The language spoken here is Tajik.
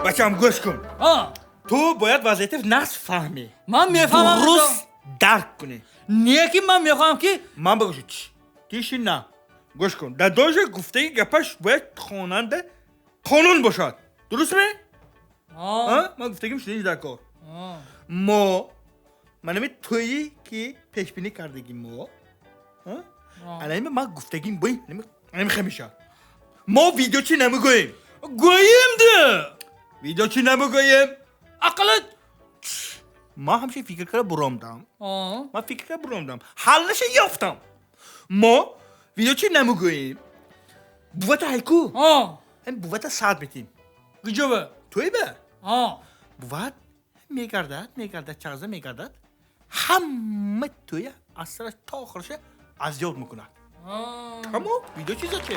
Бачам, гӯш кун. Ту бояд вазъияти нағз фаҳмӣ. Ман мефаҳмам. Дуруст дарк кунӣ. Не, ки ман мехоҳам ки ман бигӯ, тиши на. Гӯш кун, дадожа гуфтаи гапаш бояд хонанда қонун бошад. Дуруст ме? Ман гуфтагим шуниш дар кор. Мо манами тӯйи ки пешбинӣ кардагим мо, анами ман гуфтагим бой анами хемешад. Мо видеочи намегӯем. Гӯем ди. Видеочи намегӯем. Ақалла ман ҳамчун фикр кара буромдам. Ман фикр кара буромдам. Ҳаллаша ёфтам. Мо видеочи намегӯем. Бувата ҳайку. Ҳам бувата саат метим. Куҷоба? Тӯйба? Буват мегардад, мегардад, чағза мегардад. Ҳама тӯя аз сараш то охираша аз ёд мекунад. Тамом, видео чиза че?